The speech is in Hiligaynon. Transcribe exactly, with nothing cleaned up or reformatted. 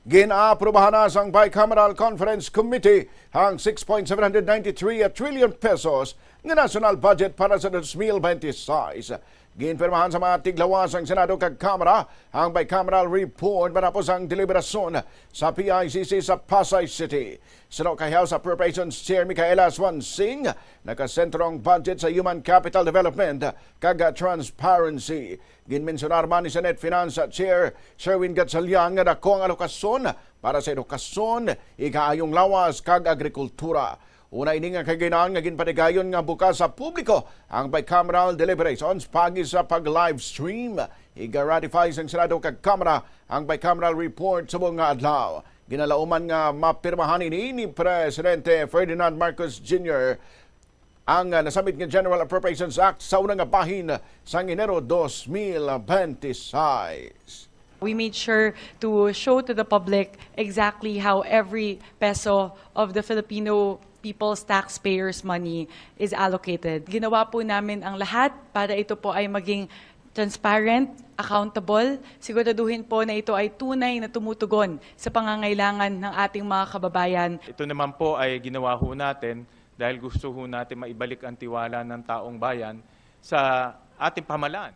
Ginaaprubahan na sang Bicameral Conference Committee ang six point seven hundred ninety three trillion pesos nga national budget para sa twenty twenty-six. Ginpirmahan sa mga tiglawas sang Senado kag Kamara ang bicameral report matapos ang deliberasyon sa P I C C sa Pasay City. Suno kay House Appropriations Chair Micaela Suansing, nakasentro ang budget sa human capital development kag transparency. Ginmensyonar man ni Senate Finance Chair Sherwin Gatchalian nga dako ang alokasyon para sa edukasyon, ikaayong lawas kag agrikultura. Una ini nga kag-iyaan nga ginpatigayon nga bukas sa publiko ang bicameral deliberations paagi sa pag-livestream. Iga-ratify sang Senado kag Kamara ang bicameral report subong nga adlaw. Ginalauman nga mapirmahan ini ni Presidente Ferdinand Marcos Junior ang, ah, nasabit nga General Appropriations Act sa una nga bahin sang Enero twenty twenty-six. We made sure to show to the public exactly how every peso of the Filipino people's taxpayers' money is allocated. Ginawa po namin ang lahat para ito po ay maging transparent, accountable, siguraduhin po na ito ay tunay na tumutugon sa pangangailangan ng ating mga kababayan. Ito naman po ay ginawa ho natin dahil gusto ho natin maibalik ang tiwala ng taong bayan sa ating pamahalaan.